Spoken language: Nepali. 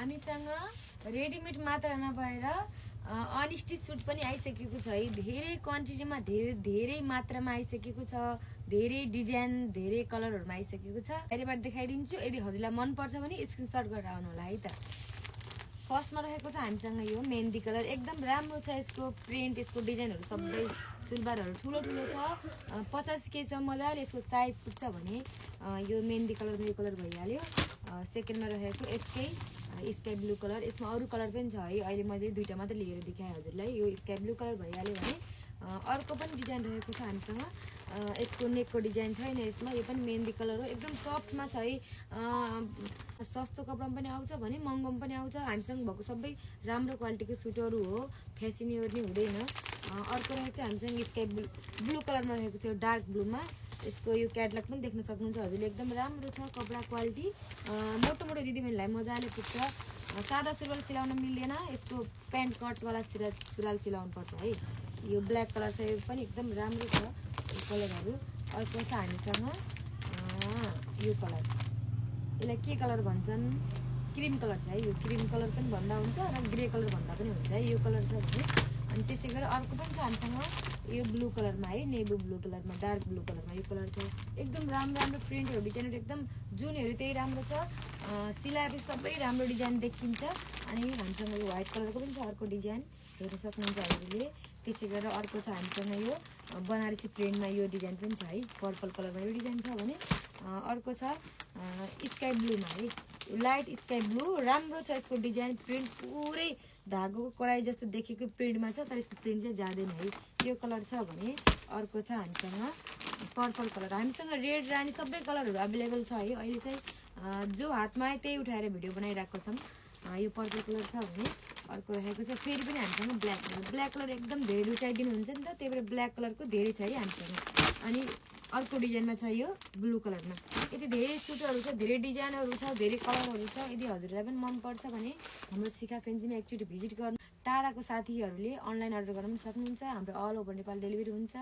हामीसँग रेडिमेड मात्र नभएर अनस्टिच सुट पनि आइसकेको छ है। धेरै क्वान्टिटीमा धेरै मात्रामा आइसकेको छ। धेरै डिजाइन धेरै कलरहरुमा आइसकेको छ। बाहिरबाट देखाइदिन्छु। यदि हजुरलाई मन पर्छ भने स्क्रिनशट गरेर आउनु होला है त। फर्स्टमा रहेको छ हामीसँग यो मेहन्दी कलर। एकदम राम्रो छ यसको प्रिन्ट, यसको डिजाइनहरु सबै सिल्भरहरु ठुलो ठुलो छ। 50 केजी सम्म मजाले यसको साइज पुग्छ भने यो मेहन्दी कलरमा यो कलर भइहाल्यो। सेकेन्डमा रहेको स्काई ब्लू कलर। यसमा अरु कलर पनि छ है। अहिले मैले दुईटा मात्र लिएर देखाएँ हजुरलाई। यो स्काई ब्लू कलर भइहाल्यो भने अर्को पनि डिजाइन रहेको छ हामीसँग। यसको नेकको डिजाइन छैन यसमा। यो पनि मेहन्दी कलर हो। एकदम सफ्टमा छ है। सस्तो कपडामा पनि आउँछ भने महँगोमा पनि आउँछ। हामीसँग भएको सबै राम्रो क्वालिटीको सुटहरु हो। फ्यासिनी ओर्नी हुँदैन। अर्को रहेको छ हामीसँग स्काई ब्लू कलरमा रहेको छ। डार्क ब्लूमा यसको यो क्याटलग पनि देख्न सक्नुहुन्छ हजुरले। एकदम राम्रो छ कपडा क्वालिटी। मोटो मोटो दिदीबहिनीलाई मजाले पुग्छ। सादा सुरुवाल सिलाउन मिल्दैन। यसको प्यान्ट कटवाला सुरुवाल सिलाउनु पर्छ है। यो ब्ल्याक कलर छ। यो पनि एकदम राम्रो छ यो कलरहरु। अर्को छ हामीसँग यो कलर। यसलाई के कलर भन्छन्? क्रीम कलर छ है। यो क्रीम कलर पनि भन्दा हुन्छ र ग्रे कलर भन्दा पनि हुन्छ है। यो कलर छ भने अनि त्यसै गरी अर्को पनि छ हामीसँग यो ब्लू कलरमा है। नेभी ब्लू कलरमा, डार्क ब्लू कलरमा यो कलर छ। एकदम राम्रो प्रिन्टहरु डिजाइनहरु एकदम जुनहरु त्यही राम्रो छ। सिलाएपछि सबै राम्रो डिजाइन देखिन्छ। अनि हामीसँग यो व्हाइट कलरको पनि छ अर्को डिजाइन हेर्न सक्नुहुन्छ हजुरले। त्यसै गरेर अर्को छ हामीसँग यो बनारसी प्रिन्टमा यो डिजाइन पनि छ है। पर्पल कलरमा यो डिजाइन छ भने अर्को छ स्काई ब्लूमा है। लाइट स्काई ब्लू राम्रो छ यसको डिजाइन। प्रिन्ट पुरै धागोको कडाई जस्तो देखेको प्रिन्टमा छ तर यसको प्रिन्ट चाहिँ जाँदैन है। यो कलर छ भने अर्को छ हामीसँग पर्पल कलर। हामीसँग रेड रानी सबै कलरहरु अवेलेबल छ है। अहिले चाहिँ जो हातमा आए त्यही उठाएर भिडियो बनाइराखेको छौं। यो पर्पल कलर छ भने अर्को रहेको छ फेरि पनि हामीसँग ब्ल्याक कलर। ब्ल्याक कलर एकदम धेरै रुचाइदिनु हुन्छ नि त, त्यही भएर ब्ल्याक कलरको धेरै छ है हामीसँग। अनि अर्को डिजाइनमा छ यो ब्लू कलरमा। यति धेरै सुटहरु छ, धेरै डिजाइनहरु छ, धेरै कलरहरु छ। यदि हजुरलाई पनि मन पर्छ भने हाम्रो शिखा फेन्सीमा एकचोटी भिजिट गर्नु। टाढाको साथीहरुले अनलाइन अर्डर गर्न पनि सक्नुहुन्छ। हाम्रो अल ओभर नेपाल डेलिभरी हुन्छ।